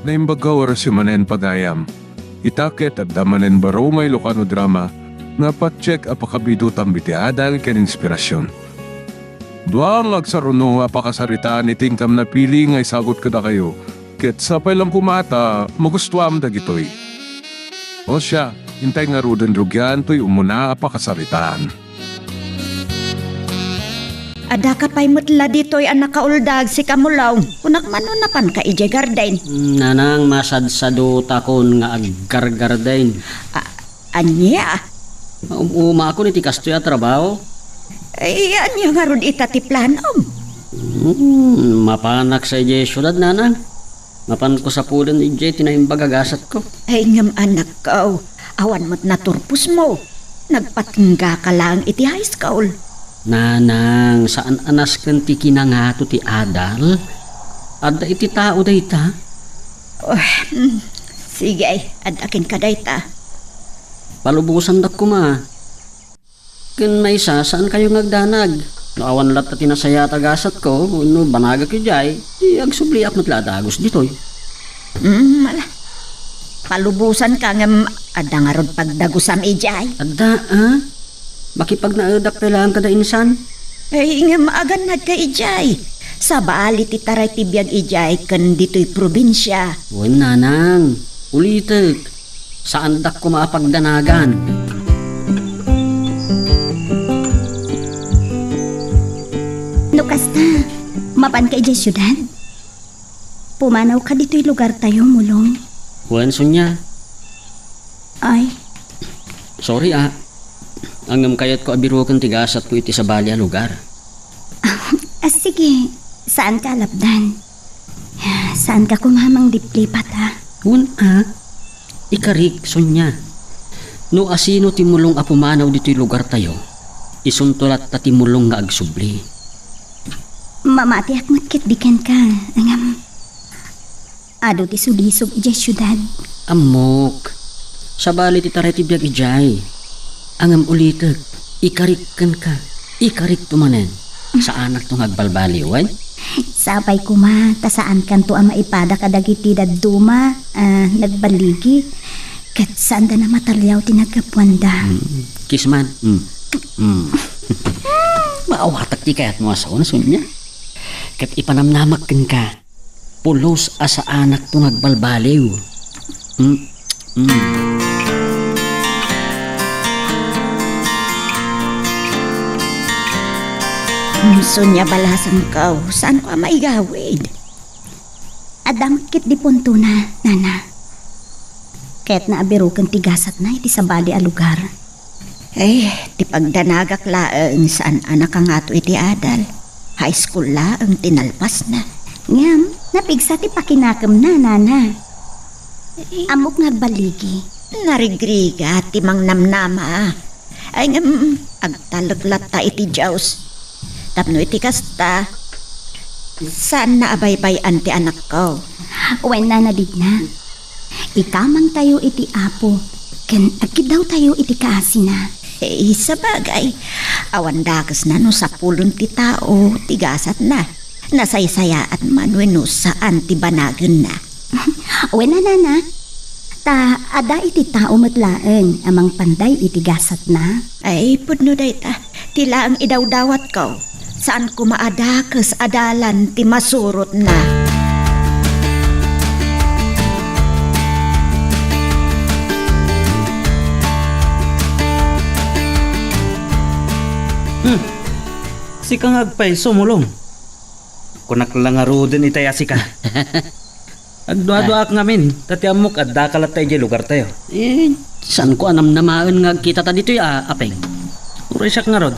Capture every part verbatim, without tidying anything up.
Naimbag nga oras manen pagayam. Ita ket adda manen baro nga Ilocano drama nga patiek a pakabidutam iti adal ken inspirasion. Dua nga agsaruno a pakasaritaan iti inkam napili nga isagut kadakayo, ket sapay lang koma ta magustuam dagitoy. O siya, intay ngaruden rugian toy umuna a pakasaritaan. Adda ka pay met la ditoy a nakauldag, sika Mulong. Kunak man no napanka idiay garden. Mm, nanang, masadsadutakon nga aggargarden. A-, ania? Um-, umakon iti kastoy a trabaho. Ay, ania ngarud ita ti planom? Hmm, mapanak sa idiay siudad, nanang. Mapanko sapuden idiay ti naimbag a gasatko. Ay, ngem anakko, awan met naturposmo. Nagpatingga ka laeng iti high school. Nanang, saan a nasken ti kinangato ti adal? Adda iti tao dayta? Oh, mm, sige, adda kenka dayta. Palubosandak koma. Ken maysa, saankayo nga agdanag. No awan latta ti nasayaat a gasatko, no banagak idiay, ti agsubliak met la a dagus ditoy. Mm, ala. Palubosanka ngem adda ngarud pagdagusam idiay. Adda, a? Makipagnaedak pay laeng kada insan? Ay, ngem agannadka idiay. Sabali ti taray ti biag idiay ken ditoy probinsia. Wen, nanang. Ulitek. Saandak koma a pagdanagan. No kasta, mapanka idiay siudad? Pumanawka ditoy lugartayo, Mulong. Wen, Sonia. Ay. Sorry, a. Ngem kayatko a biroken ti gasatko iti sabali a lugar. Ah, sige. Saanka a lapdan. Saanka koma a mangliplipat, a? Wen, a. Ikarik, Sonia. No asino ti Mulong a pumanaw ditoy lugartayo, isunto latta ti Mulong nga agsubli. Mamatiak met ketdi kenka, ngem adu ti sulisog idiay siudad. Ammok. Sabali ti taray ti biag idiay. Ngem ulitek, ikarik kenka. Ikarikto manen. Saanakto nga agbalbaliw, wen? Sapay koma, ta saankanto a maipada kadagiti dadduma a nagballigi, ket saanda a mataliaw ti naggapuanda. Mm. Kiss man. Mm. Mm. Maawatak ti kayatmo a saona, Sonia. Ket ipanamnamak kenka. Pulos a saanakto nga agbalbaliw. Mm, mm. Mm, Sonia, balasangko, saanko a maigawid? Adda met ketdi puntona, nana. Kayatna a biroken ti gasatna iti sabali a lugar. Ay, ti pagdanagak laeng saan a nakangato iti adal. High school laeng ti nalpasna. Ngem, napigsa ti pakinakemna, nana. Ammok nga agballigi. Narigrigat ti mangnamnama. Ay, ngem, agtalek latta iti Dios. Tapno iti kasta, saanna a baybay-an ti anakko. Wen, nana Digna. Ikamangtayo iti Apo, ken agkiddawtayo iti kaasina. Eh, sabagay, awan dakesna no sapulon ti tao ti gasatna. Nasaysayaat man wenno saan ti banagenna. Wen, nana. Ta adda iti tao met laeng a mangpanday iti gasatna. Ay, pudno dayta. Ti laeng idawdawatko, saan koma a dakes a dalan ti masurotna. Hmm. Sika nga agpayso, Mulong. Kunak la ngaruden itay a sika. Agduaduaak ngamin, ta ti ammok, addaka latta idiay lugartayo. Eh, saanko a namnamaen nga agkitata ditoy a, aping? Uray siak ngarud.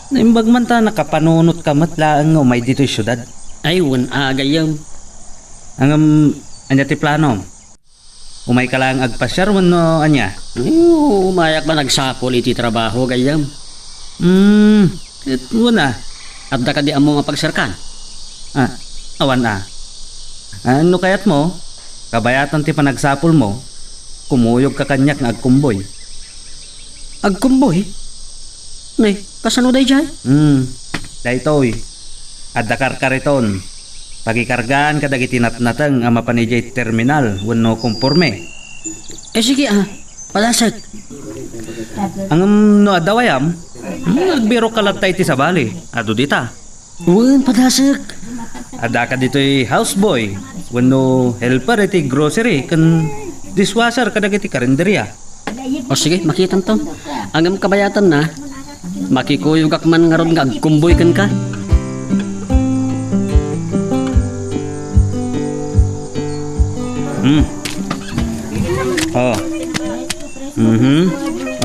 Naimbag man ta nakapanunotka met laeng nga umay ditoy siudad. Ay, wen a, gayyem. Ngem, ania ti planom? Umayka laeng agpasiar wenno ania? Eh, umayak man agsapul iti trabaho, gayyem. Hmm, ket wen a. Adda kadi ammom a pagserkan? Ah, awan a. Ah, no kayatmo, kabayatan ti panagsapulmo, kumuyogka kaniak nga agkumboy. Agkumboy? Nay, kasano daydiay? Hmm, daytoy. Adda karkariton. Pakikargaan kadagiti natnateng a mapan idiay terminal wenno konporme. Eh, sige, ah. Padasek. Ngem no adda wayam, hmm, agbirokka latta iti sabali. Adu dita. Wen, padasek. Adda kaditoy houseboy wenno helper iti grocery ken dishwasher kadagiti karinderia. O sige, makitanto. Ngem kabayatanna, makikuyogak man ngarud nga agkumboy kenka. Hmm. Oh. Mhm.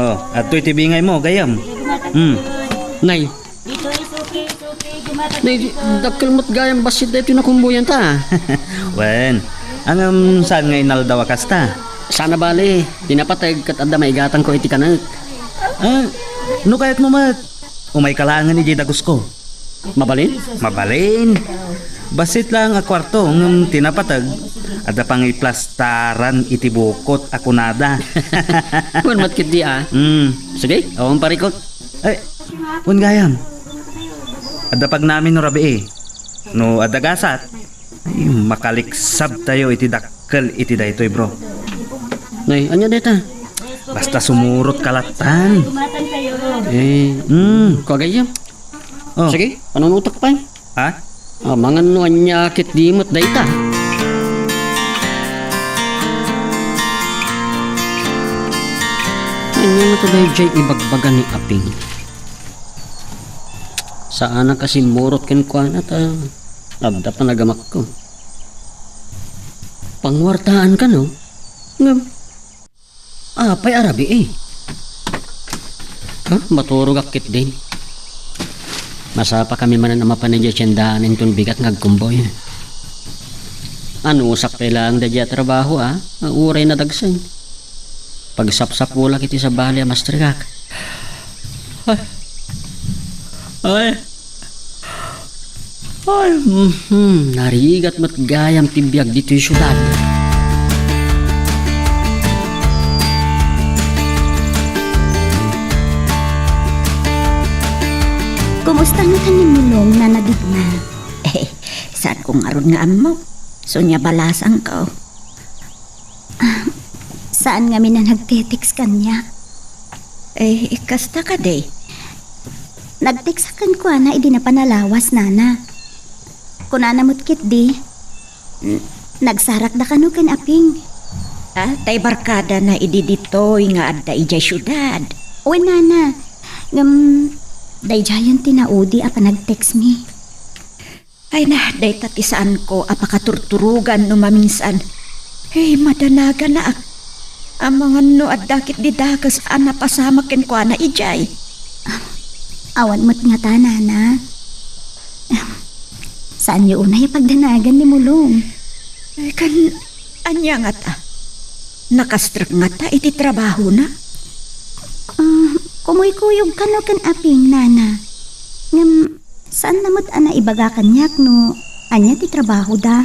Oh, adtoy ti bingaymo, gayyem. Hmm. Nay, Nay, dakkel met gayam bassit daytoy nakumboyan ta. Wen, ngem saan nga inaldaw a kasta? Saan a bale, ti napateg ket adda maigatangko iti kanek. Ah, no kayatmo met, umayka laengen idiay dagusko. Mabalin? Mabalin. Bassit laeng a kuarto, ngem ti napateg, adda pangiplastaran iti bukot a kunada. Wen met ketdi, ah. Hmm. Sige, awan parikot. Ay, wen gayam. Adda pagnamin no rabii. No adda gasat, ay, makaliksabtayo iti dakkel iti daytoy, bro. Nay, ania dayta? Basta sumurot ka lattan. Eh, Hmm. Kua gayyem? Oh. Sige, panunutek pay. Ha? Ah, mangan no ania ketdi met dayta. Ania met daydiay ibagbaga ni Aping? Saanak a simmurot kenkuana ta adda panagamakko. Panguartaan kano? Ngem, apay a rabii? Ha? Maturogak ketdin. Masapakami manen a mapan idiay tiendaan inton bigat nga agkumboy. Anusak pay laeng daydiay a trabaho, a, uray nadagsen. Pagsapsapulak iti sabali a mastrikak. Ay. Ay. Ay, mhm, narigat met gayam ti biag ditoy siudad. Kumusta ngamin ni Mulong, Nana Digna? Eh, saanko ngarud nga ammok. Isu nga balasangko. Ah, saan ngamin a nagte-text kaniak? Eh, kasta kadi. Nag-text kenkuana idi napan a lawas, Nana. Kunana met ketdi, "N-, nagsarakda kano ken Aping?" Ah, tay barkadana idi ditoy nga adda idiay siudad. Wen, Nana. Ngem, daydiayen ti naudi a panag-text mi. Ay na, dayta ti saanko a pakaturturogan no maminsan. Hey, madanaganaak. Amangan no adda ketdi dakes a napasamak kenkuana idiay. Awan met ngata, Nana. Saanyo unay a pagdanagan ni Mulong? Ay, kan, ania ngata? Nakastrek ngata iti trabahona? Ah, kumuykuyog kano ken Aping, Nana. Ngem, saanna met a naibaga kaniak no ania ti trabahoda.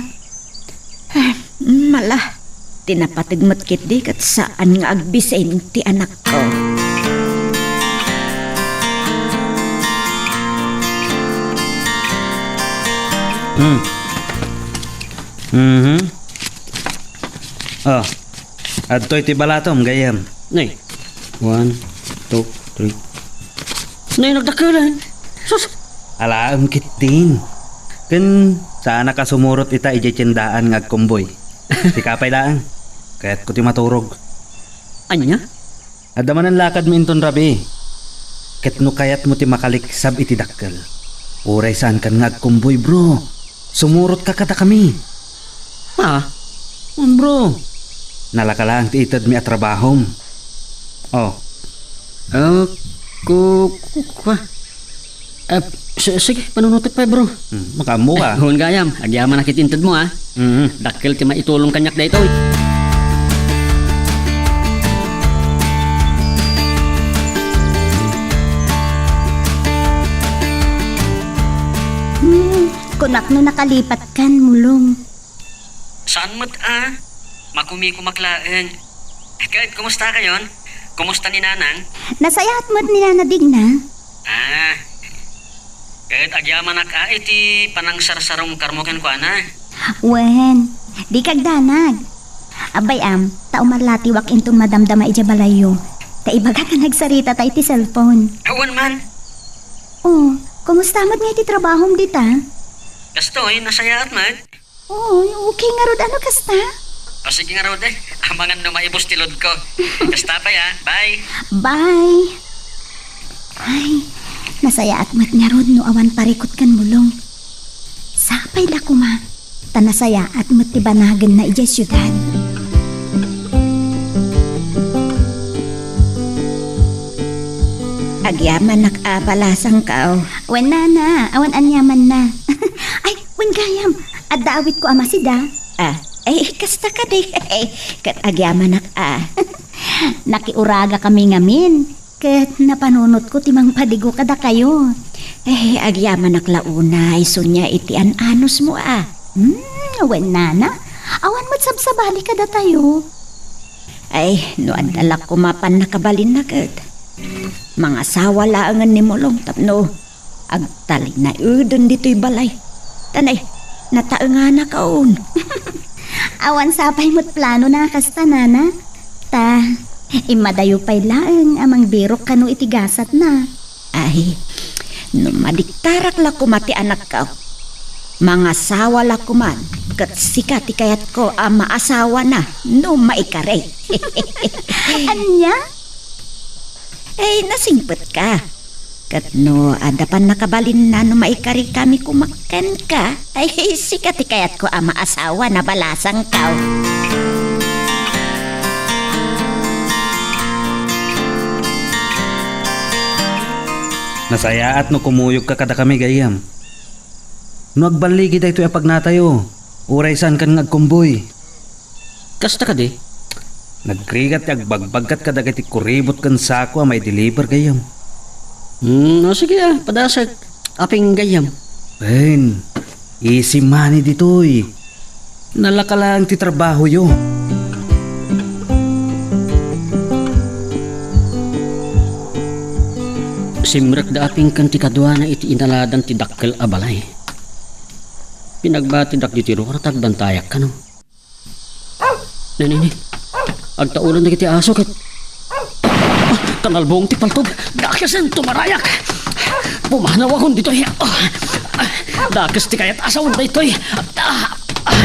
Ah, mala, ti napateg met ketdi ket saan nga agbisin ti anakko. Hmm. Mhm. Ah, adtoy ti balatom, gayyem. Nay, one, two, three. Nay, nagdakkelan. Sus! Alaem ketdin. Ken saanak a sumurot ita idiay tiendaan nga agkumboy. Sika pay laeng. Kayatko ti maturog. Ania? Adda manen lakadmi inton rabii. Ket no kayatmo ti makaliksab iti dakkel, uray saankan nga agkumboy, bro. Sumurotka kadakami. Ha? Wen, bro. Nalaka laeng ti itedmi a trabahom. Oh. Ah, ku-, ku-, kua. Ah, si-, sige, panunotek pay, bro. Hmm, makaammo ka. Wen gayam, agyamanak iti intedmo, ah. Mm. Dakkel ti maitulong kaniak daytoy. Hmm, kunak no nakalipatkan, Mulong. Saan met a? Makumikumak laeng. Ket, kumusta kayon? Kumusta ni Nanang? Nasayaat met ni Nana Digna. Ah. Ket agyamanak a iti panangsarsarungkarmo kenkuana. Wen, dika agdanag. Abay, am, ta umalatiwak inton madamdama idiay balayyo. Ta ibagak a nagsaritata iti cellphone. Awan man. Oh, kumusta met nga iti trabahom dita? Kastoy, nasayaat met. Oo, okay ngarud, ano kasta? O, sige ngarud, eh. Amangan no maibus ti load ko. Kasta pay, ah. Bye. Bye. Ay, nasayaat met ngarud no awan parikut ken mulong. Sapay la koma, ta nasayaat met ti banagenna idiay siudad. Agyamanak a balasangko. Wen, nana, awan aniamanna. Ay, wen gayam, adda awitko a masida. Ah, ay, kasta kadi. Ket agyamanak a. Nakiuragakami ngamin, ket napanunotko ti mangpadigo kadakayo. Eh, agyamanak la unay, isu nia iti an-anusmo a. Hmm, wen, nana, awan met sabsabali kadatayo. Ay, no adda la koma pannakabalinna ket mangasawa laengen ni Mulong tapno agtalinaeden ditoy balay. Ta nay, nataenganakon. Awan sapay met planona a kasta, nana. Ta, immadayo pay laeng a mangbirok kano iti gasatna. Ay, no madiktarak la koma ti anakko, mangasawa la koman, ket sika ti kayatko a maasawana no maikari. Ania? Ay, nasingpetka. Ket no adda pannakabalinna no maikarikami koma kenka, ay, sika ti kayatko a maasawana, balasangko. Nasayaat no kumuyogka kadakami, gayyem. No agballigi daytoy a pagnatayo, uray saankan nga agkumbuy. Kasta kadi? Nagrigat ti agbagbagkat kadagiti kuribot ken sako a maideliver, gayyem. Hmm, o sige, a, padasek. Aping, gayyem. Wen, easy money ditoy. Nalaka laeng ti trabahoyo. Simrekda aping ken ti kaduana iti inaladan ti dakkel a balay. Pinagbatidak ditoy ruar ta agbantayak kano. Nini, agtaulon dagiti aso ket, ah, kanalbong ti paltog. Dakesen, tumarayak. Pumanawakon ditoy. Ah, dakes ti kayat a sawen daytoy. Ah, ah.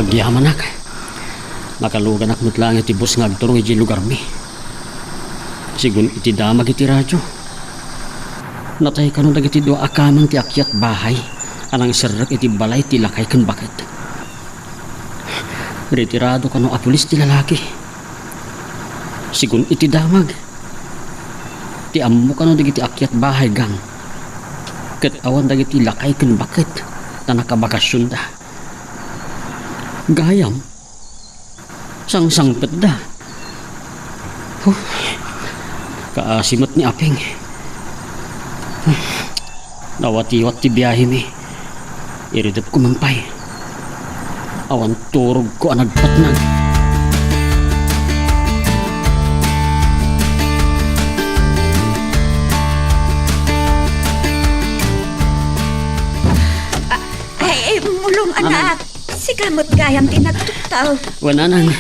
Agyamanak. Nakaluganak met laeng iti bus nga agturong idiay lugarmi. Sigun iti damag iti radio, natay kano dagiti dua a kameng ti akyat bahay a nangserrek iti balay ti lakay ken baket. Retirado kano a pulis ti lalaki. Sigun iti damag, ti ammo kano dagiti akyat bahay gang, ket awan dagiti lakay ken baket ta nakabakasionda. Gayam, sangsangpetda. Huh, kaasi met ni Aping. Huh, nawatiwat ti biahemi. Iridepko man pay. Awan turogko a nagpatnag. Ah, ay, ay, Mulong, Nanang. Anak. Sika met gayam ti nagtuktaw. Wen, Nanang.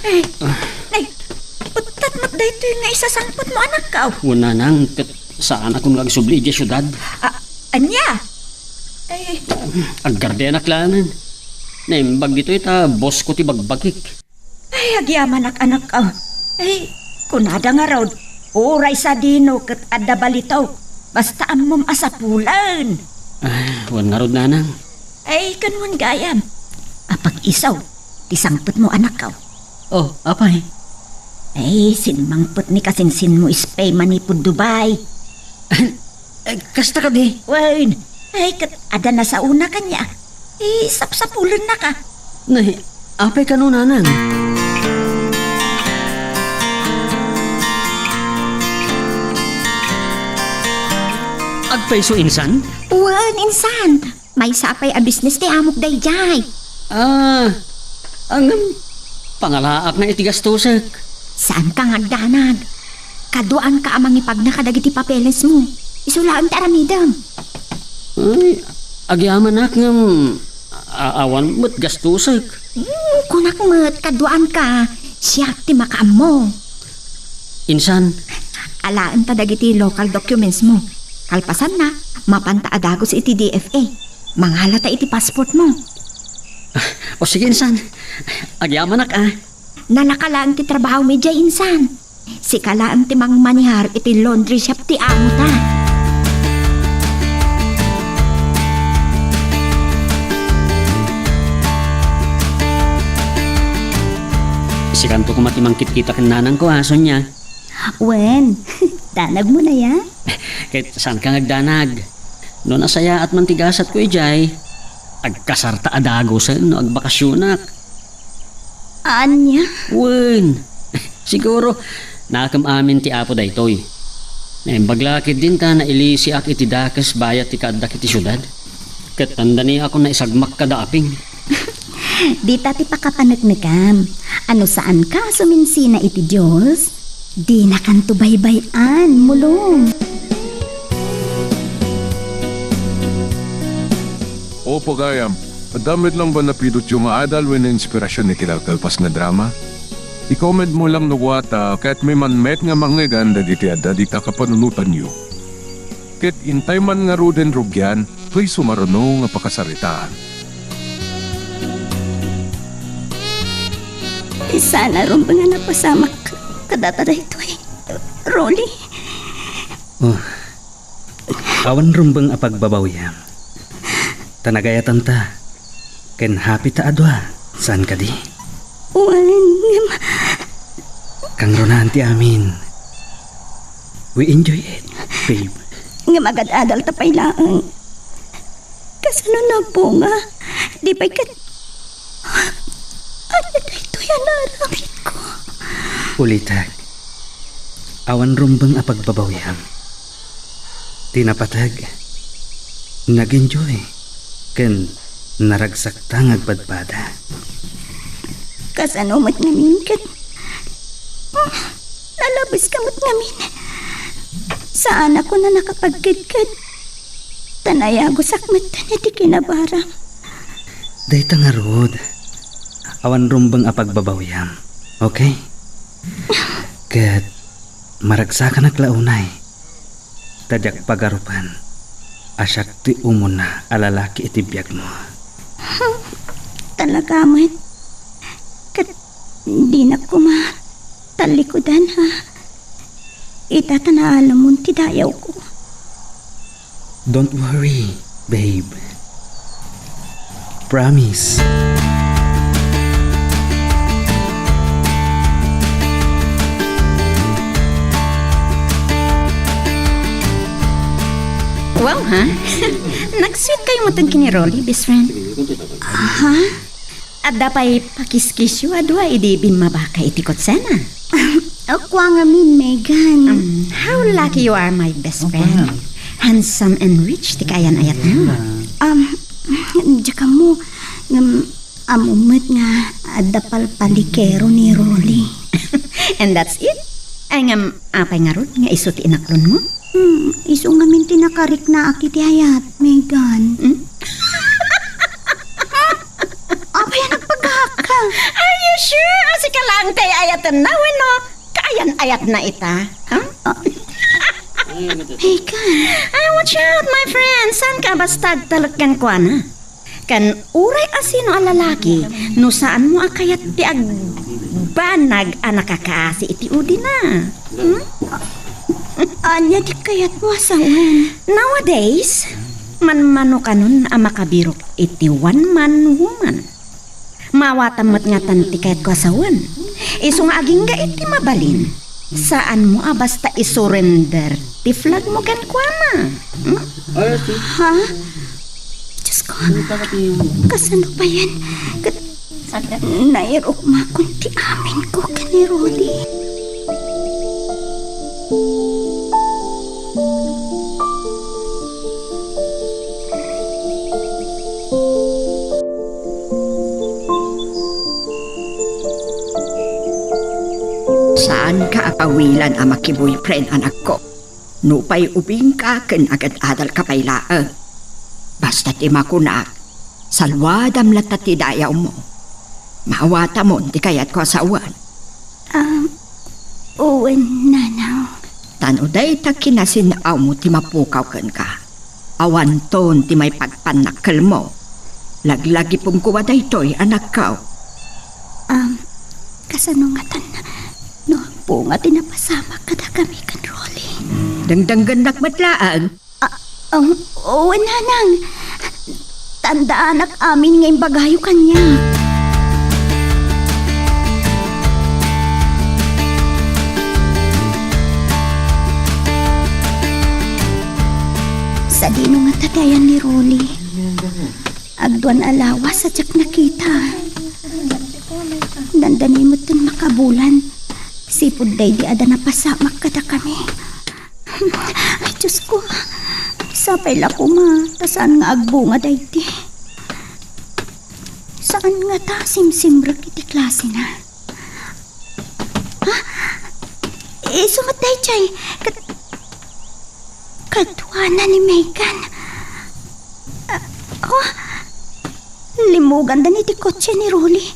Ay, Ah. Nay, uttat met daytoy nga isasangpetmo, anakko. Wen, Nanang, ket saanakon nga agsubli idiay siudad. Ah, ania? Ay. Aggardianak laengen. Naimbag ditoy ta boss ko ti bagbagik. Ay, agyamanak, anakko. Ay, kunada ngarud, uray sadino ket adda balitok. Basta ammom a sapulen. Ah, wen ngarud, Nanang. Ay, kanwan gayam. Apag-isu ti sangpetmo, anakko. Oh, apay? Ay, simmangpet ni kasinsinmo Spey manipud Dubai. Eh, kasta kadi? Wen, ay, ket adda nasaona kaniak. Eh, sapsapulennaka. Nay, apay kano, Nanang? Agpayso insan? Wen, insan. Maysa pay a business ti amok daydiay. Ah, ngem, pangalaak na iti gastosek. Saanka nga agdanag. Kaduaanka a mangipagna kadagiti papelesmo. Isu laeng ti aramidem. Ay, agyamanak ngem a-, awan met gastosek. Hmm, kunak met, kaduaanka, siak ti makaammo. Insan? Alaenta dagiti local documentsmo. Kalpasanna, mapanta a dagus iti D F A. Mangalata iti passportmo. O sige, insan. Agyamanak, a. Nalaka laeng ti trabahom idiay, insan. Sika laeng ti mangmanihar iti laundry shop ti amota. Sikanto koma ti mangkitkita ken nanangko, a, Sonia. Wen, danagmo na ya? Ket saanka nga agdanag. No nasayaat man ti gasatko idiay, agkasarta a dagusen no agbakasionak. Ania? Wen, siguro, nakem amin ti Apo daytoy. Naimbag la ketdin ta nailisiak iti dakes bayat ti kaaddak iti siudad. Ket dandaniakon naisagmak kada aping. Dita ti pakapaneknekam. A no saanka a suminsina iti Dios, dinakanto baybay-an, mulong. O, pagayam, adda met lang ba napidotyo nga adal wenno inspirasyon iti kalkalpas nga drama? I-comment mo lang no kua ta kayatmi man met nga mangngegan dagiti adda dita kapanunotanyo. Ket intay man ngaruden rugian, toy sumaruno nga pakasaritaan. Saan a rumbeng a napasamak kadata daytoy, Rolly. Oh, awan rumbeng a pagbabawiam. Ta nagayatanta. Ken happy ta a dua, saan kadi? Wen, ngem Kangrunaan ti amin. We enjoy it, babe. Ngem agad-adal ta pay laeng. Kasano nabunga? Di pay ket, ania daytoy a naaramidko? Ulitek, awan rumbeng a pagbabawiam. Ti napateg, nag-enjoy, ken naragsakta nga agpadpada. Kasano met ngamin ket, nalabeska met ngamin? Saanakon a nakapagkedked, ta nayagosak met iti kinabaram. Dayta ngarud, awan rumbeng a pagbabawiam, okay? Ket maragsakanak la unay. Ta diak pagarupan a siak ti umuna a lalaki iti biagmo. Talaga met. Ket dinak koma tallikudan, ha? Ita ta naalamon ti dayawko. Don't worry, babe. Promise. Wow, ha? Nag-sweet kayo metten ken ni Rolly, best friend. Ha? Adda pay pakiskisyo a dua idi bimmabaka iti kutsena. Kua ngamin, Megan. Um, how lucky you are, my best friend. Handsome and rich ti kaayan-ayatmo. Um, diak ammo, ngem ammo met nga adda palpalikero ni Rolly. And that's it? Ay, ngem apay ngarud nga isu ti inaklonmo? Hmm, isu ngamin ti nakariknaak iti ayat, Megan. Hmm? Apay a nagpagaka? Are you sure? A sika laeng ti ay-ayatenna wenno kaayan-ayatna ita? Huh? Ah. Megan. Ah, watch out, my friend. Saanka a basta agtalek kenkuana? Ken uray a sino a lalaki, no saanmo a kayat ti agbanag a nakakaasi iti udina. Hmm? Ania ti kayatmo a sawen? Nowadays, manmano kanon a makabirok iti one-man woman. Maawatam met ngatan ti kayatko a sawen. Isu nga agingga iti mabalin. Saanmo a basta isurrender ti flagmo kenkuana. Hmm? Ha? Diyos ko, kasano payen? Ket nairukmakon ti aminko ken ni Rolly. Saanka a Awilan a makiboyfriend, anakko. Nupay ubingka ken agad-adalka pay laeng. Basta ti makunak, saluadam latta ti dayawmo. Maawatamon ti kayatko a sawen. Ah, wen, nanang. Ta no dayta kinasin-awmo ti mapukaw kenka, awanton ti maipagpannakkelmo. Laglagipem koma daytoy, anakko. Um, kasano ngatan no agbunga ti napasamak kadakami ken Rolly? Dengdenggennak met laeng. Ah, um, wen, nanang. Tandaanak amin nga imbagayo kaniak. Sadino ngata ti ayan ni Rolly? Agduan a lawas a diak nakita. Dandani metten makabulan. Sipud daydi adda napasamak kadakami. Ay, Diosko. Sapay la koma ta saan nga agbunga daydi. Saan ngata simsimrek iti klasena? Ha? Isu met daydiay. Kad-, kaduana ni Megan. Ah, oh? Limmuganda iti kotse ni Rolly.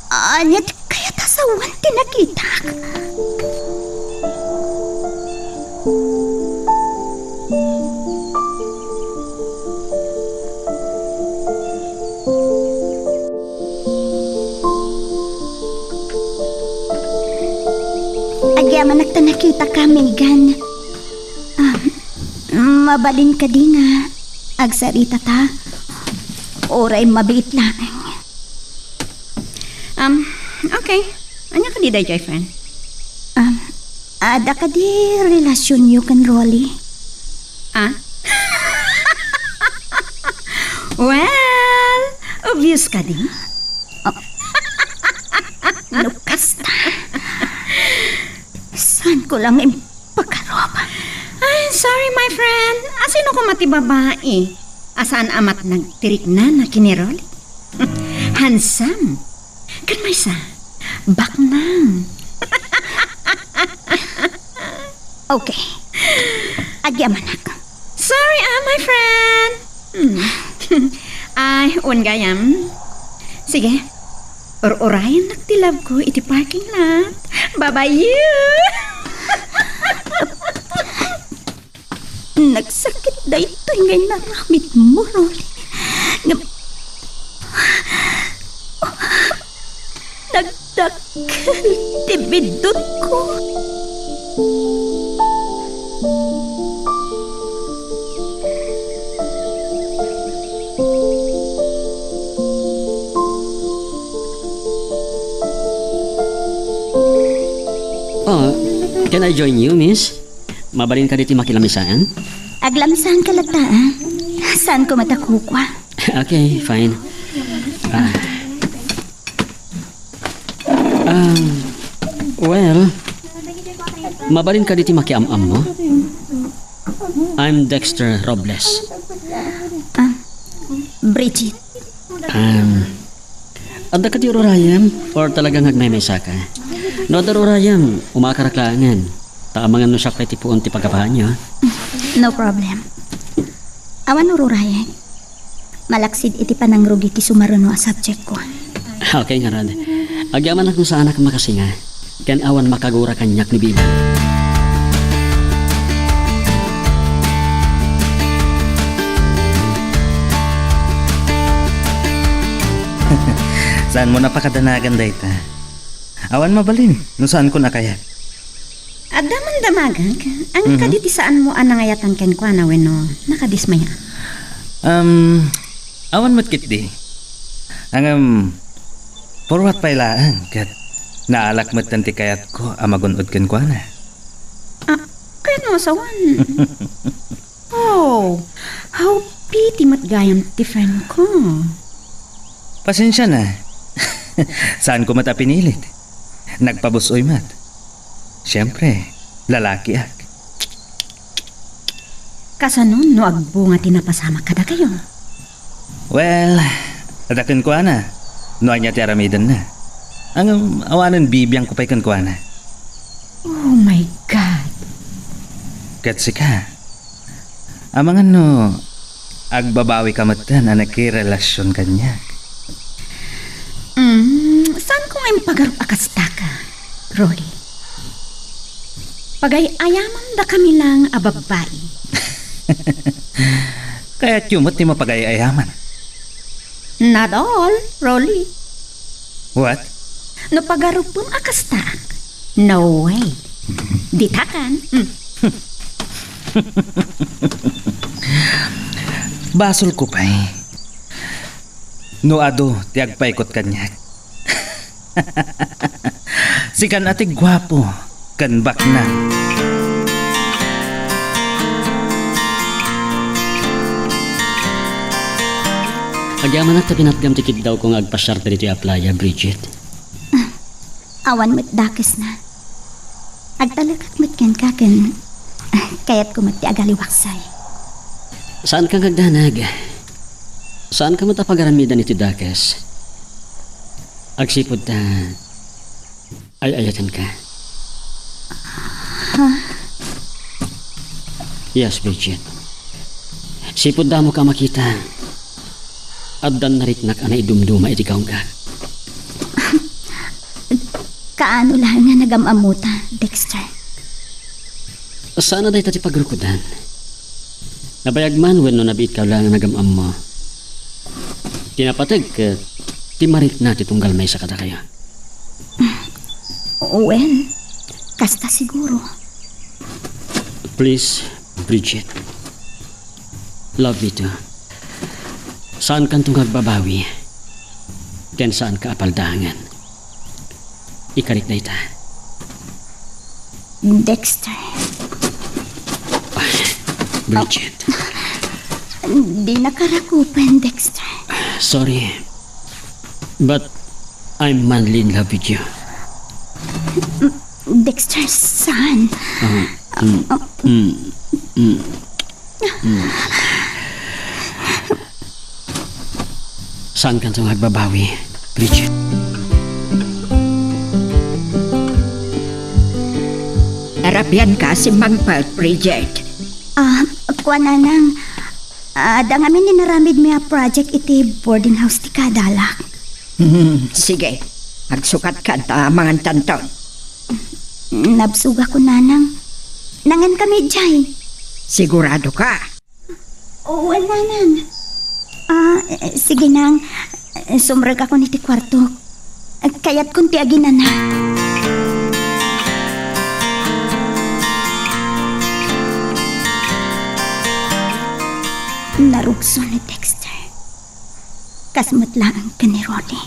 Ania ti kayat a sawen ti nakitak? Agyamanak ta nakitaka, Megan. Ah, mabalin kadi nga agsaritata? Uray mabiit laeng. Um, okay. Ania kadi daydiay, friend? Um, adda kadi relasionyo ken Rolly? Ah? Well, obvious kadi. Oh. No kasta. Saanko lang pagkarob. Ay, sorry, my friend. Asino koma ti babai a saan a matnag ti riknana ken ni Rolly? Handsome. Ken maysa, baknang. Okay. Agyamanak. Sorry, ah, my friend. Hmm. Ay, wen gayam. Sige. Ur-urayennak ti love ko iti parking lot. Bye-bye, you! Nagsakit daytoy nga inaramidmo, Rolly. Ngem, nagdakkel ti biddutko. Oh, can I join you, miss? Mabalin kadi ti makilamisaen? Aglamisaenka latta, ah. Saanko met a kukua? Okay, fine. Ah. Um, well, mabalin kadi ti makiam-ammo? I'm Dexter Robles. Ah, Bridget. Um, adda kadi ur-urayem or talagang agmaymaysaka? No adda ur-urayem, umakarak laengen. Ta amangan no siak pay ti puon ti pagkabaanyo. No problem. Awan ur-urayek. Malaksid iti panangrugi ti sumaruno a subjectko. Okay ngarud. Agyamanak no saanak a makasinga. Ken awan makagura kaniak ni bilang. Saanmo a pakadanagan dayta? Awan mabalin no saankon a kayat. Adda man damagek, ania Mhm. kadi ti saanmo a nangayatan kenkuana wenno nakadismaya? Um, awan met ketdi. Ngem, purruat pay laeng ket naalak metten ti kayatko a magun-od kenkuana. Ah, kayatmo a sawen? Oh, how pity met gayam ti friendko. Pasensiana. Saanko met a pinilit. Nagpabus-oy met. Siempre, lalakiak. Kasano no agbunga ti napasamak kadakayo? Well, adda kenkuana no ania ti aramidenna. Ngem awanen bibiangko pay kenkuana. Oh my God. Ket sika, amangan no agbabawika metten a nakirelasion kaniak. Mm, saanko nga impagarup a kastaka, Rolly. Pagay-ayaman dakami lang a babbai. Kayatyo met ti mapagay-ayaman? Not all, Rolly. What? No pagarupem a kastaak, no way. Ditakan. Mm. Basolko pay no adu ti agpaikot kaniak. Sikan a ti guapo ken baknang. Agyamanak ta pinatgam ti kiddawko nga agpasiar ditoy a playa, Bridget. Awan met dakesna. Agtalekak met kenka ken kayatko met ti agaliwaksay. Saanka nga agdanag. Saanka met a pagaramidan iti dakes. Agsipud ta ay-ayatenka. Ha? Yes, Bridget. Sipud damoka a makita, addan nariknak a naidumduma iti kaunggak. Kaano laeng nga nagam-ammota, Dexter? Saan a dayta ti pagrukodan. Nabayag man wenno nabiitkaw laeng a nagam-ammo. Ti napateg ket ti marikna ti tunggal maysa kadakayo. Wen, kasta siguro. Please, Bridget. Love me too. Saankanto nga agbabawi, ken saanka a paldaangen. Ikarik dayta. Dexter. Bridget. Dinaka rakupen, Dexter. Sorry. But I'm madly in love with you. Dexter, saan? Ah, mm, mm, mm, mm. Saankanto nga agbabawi, Bridget? Narabianka a simmangpet, Bridget. Ah, kuan, Nanang. Adda ngamin inaramidmi a project iti boarding house ti kadalak. Hmm, sige. Agsukatkan ta mangantanton. Nabsogakon, Nanang. Nangankami idiay. Siguradoka? Oo, Nanang. Ah, eh, sige, Nang. Eh, sumrekakon iti kuartok. Eh, kayatkon ti aginana. Narugso ni Dexter. Kas met laeng ken ni Rolly.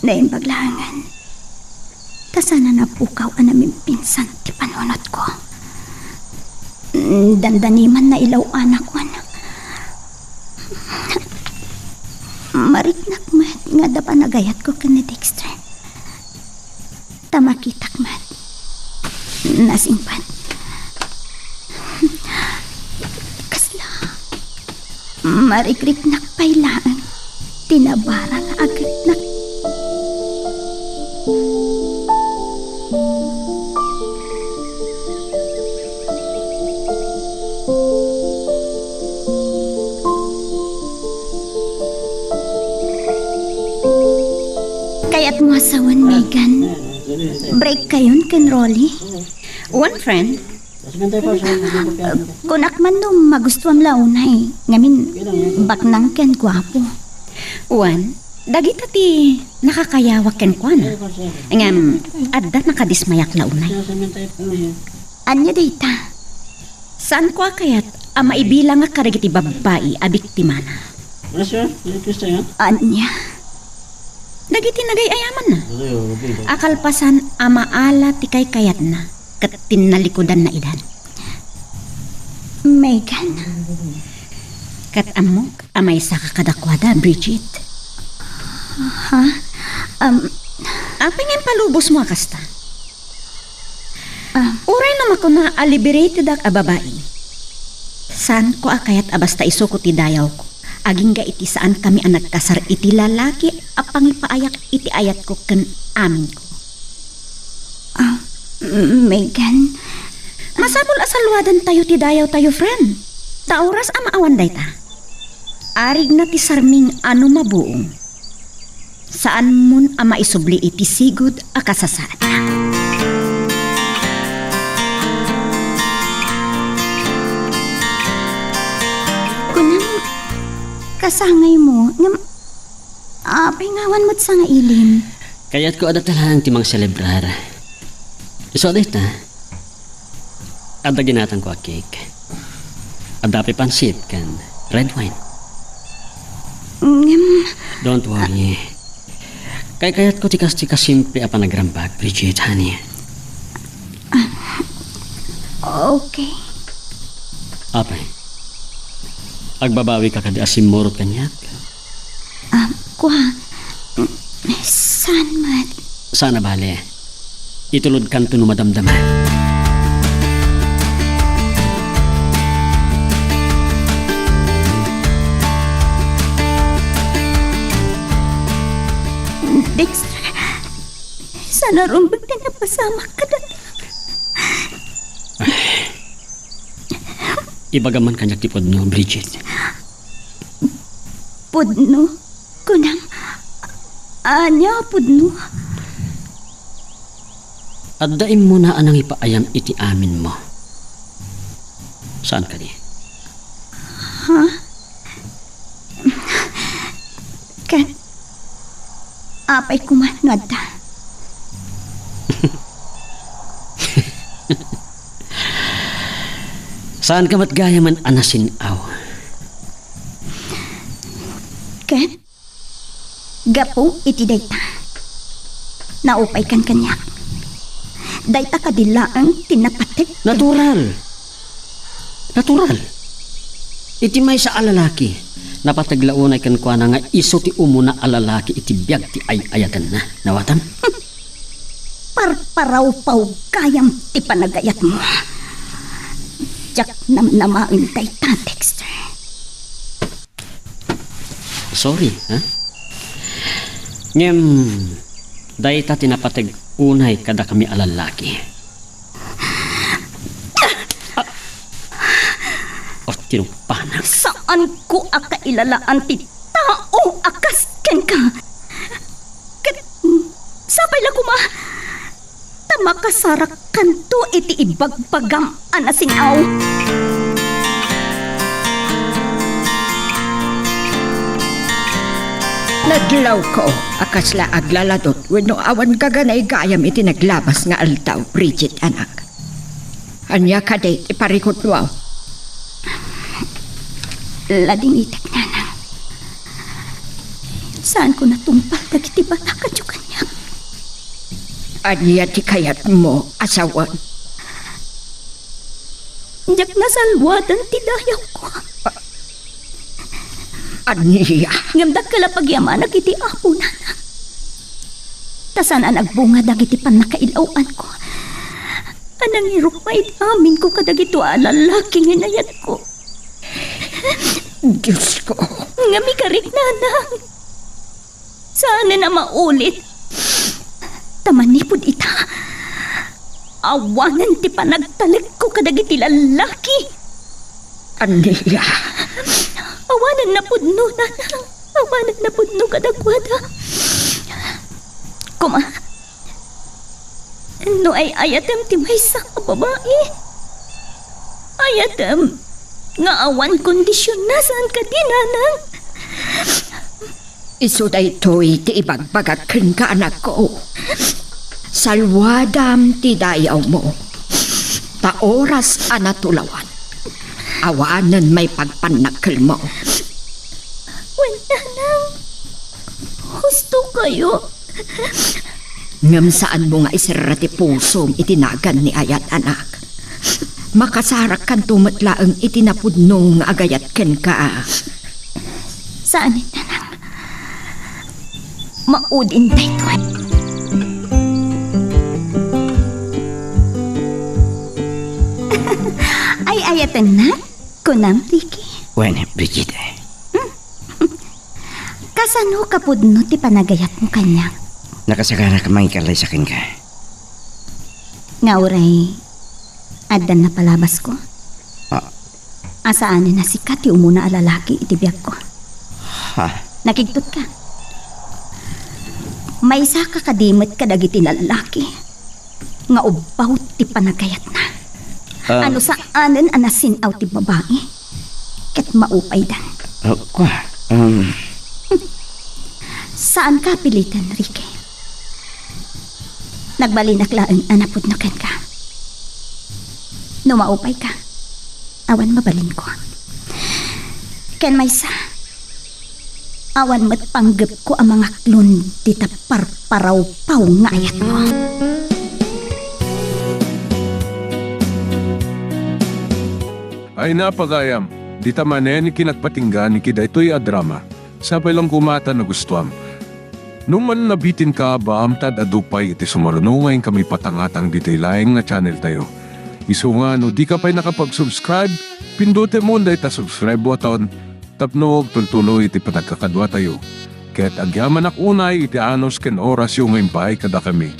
Naimbag laengen. Ta saan a napukaw a namimpinsan ti panunotko. Dandani man nailaw-anakon. Mariknak met nga adda panagayatko ken ni Dexter. Ta makitak met. Nasingpet. Kasla. Marikriknak pay laeng ti nabara nga agriknak. Kayatmo a sawen, Megan? Break kayon ken Rolly? One friend. Kunak man no magustuam la unay, ngamin baknang ken guapo. Wen, dagita ti nakakayawak kenkuana. Ngem adda nakadismayak la unay. Ania dayta? Saanko a kayat a maibilangak kadagiti babbai a biktimana. Ania? Dagiti nagay-ayamanna. A kalpasan a maala ti kaykayatna ket tinnalikudanna idan. Megan? Ket ammok a maysaka kadakuada, Bridget. Ha? Um, Apay nga impalubosmo a kasta? Ah. Uray no makuna a liberatedak a babai, saanko a kayat a basta isuko ti dayawko Agingga iti saankami a nagkasar iti lalaki a pangipaayak iti ayatko ken aminko. Ah, Megan. Masapul a salwadantayo ti dayawtayo, friend. Ta oras a maawan dayta, arigna ti sarming a no mabuong. Saanmon a maisubli iti sigud a kasasaad. Kunam, kasangaymo, ngem apay nga awan met sangailim? Kayatko a data laeng ti mangselebrar. Isu a dayta, adda ginatangko a cake. Adda pay pansit ken red wine. Ngem, don't worry. Kaykayatko ti kas-, ti kasimple a panagrambag, Bridget, honey. Ah, okay. Apay, agbabawika kadi a simmurot kaniak? Ah, kua, saan met? Saan a bale. Itulodkanto no madamdama. Dexter, saan a rumbeng ti napasamak kadatayo. Ibagam man kaniak ti pudno, Bridget. Pudno? Kunam, ania a pudno? Adda immuna a nangipaayam iti aminmo. Saan kadi? Ha? Ket apay koma no adda? Saanka met gayamen a nasin-aw. Ket gapu iti dayta, naupaykan kaniak. Dayta kadi laeng ti napateg. Natural. Natural. Iti maysa a lalaki, napateg la unay kenkuana nga isu ti umuna a lalaki iti biag ti ay-ayatenna. Nawatam? Parparawpaw gayam ti panagayatmo. Diak namnamaen dayta, Dexter. Sorry, ha? Ngem, dayta ti napateg unay kadakami a lalaki. Ah! Oh, tinupanak. Saanko a kailalaan ti tao a kas kenka. Ket, sapay la koma, ta makasarakkanto iti ibagbagam a nasin-aw. Nadlawko a kasla aglaladot wenno awan gaganaygayam iti naglabas nga aldaw, Bridget, anak. Ania kadi ti parikutmo? Ladingitek, nanang. Saanko natungpal dagiti bata kadyo kaniak. Ania ti kayatmo a sawen? Diak nasalwadan ti dayawko. Ania? Ngem dakkel a pagyamanak iti Apo, nanang. Ta saan a nagbunga dagiti pannakailaw-anko a nangirukma iti aminko kadagitoy a lalaki nga inayatko. Diosko. Ngem ikarik, nanang. Saanen a maulit. Ta manipud ita, awanen ti panagtalekko kadagiti lalaki. Ania? Awanen napudno, nanang. Awanen napudno kadakuada. Koma, no ay-ayatem ti maysa a babai, ayatem nga awan kondisionna, saan kadi, nanang? Isu daytoy ti ibagbagak kenka, anakko. Salwadam ti dayawmo. Ta oras a natulawan, awanen maipagpannakkelmo. Wen, nanang, husto kayo. Ngem saanmo nga iserra ti pusom iti nagan ni ayat, anak. Makasarakkanto met laeng iti napudno nga agayat kenka. Saan, nanang. Maudin daytoy. Ay-ayatennak, kunam, Ricky? Wen, Brigitte. Hmm. Kasano ka pudno ti panagayatmo kaniak? Nakasagarak a mangikallaysa kenka. Nga uray addan napalabasko? Ah. A saanen a sika ti umuna a lalaki iti biagko. Ha? Nakigtot ka. Maysa ka kadi met kadagiti lallaki nga ubbaw ti panagayatna. Ah. Ano saanen a nasin-aw ti babai ket maupaydan. Ah, kua, um. Saan ka piliten, Ricky. Nagbalinak laeng a napudno kenka. No maupay ka, awan mabalinko. Ken maysa, awan met panggepko a mangaklon dita parparawpaw nga ayatmo. Ay na, pagayam, dita manen ti kinagpatinggan iti daytoy a drama. Sapay lang koma ta nagustuam. No man nabitinka, baam ta adu pay iti sumaruno nga inkami patangatang ditoy laeng nga channel tayo. Isu nga no dika pay nakapag-subscribe, pindutem dayta subscribe button tapno agtultuloy iti panagkakadua tayo. Ket agyamanak unay iti anus ken orasyo nga impaay kadakami.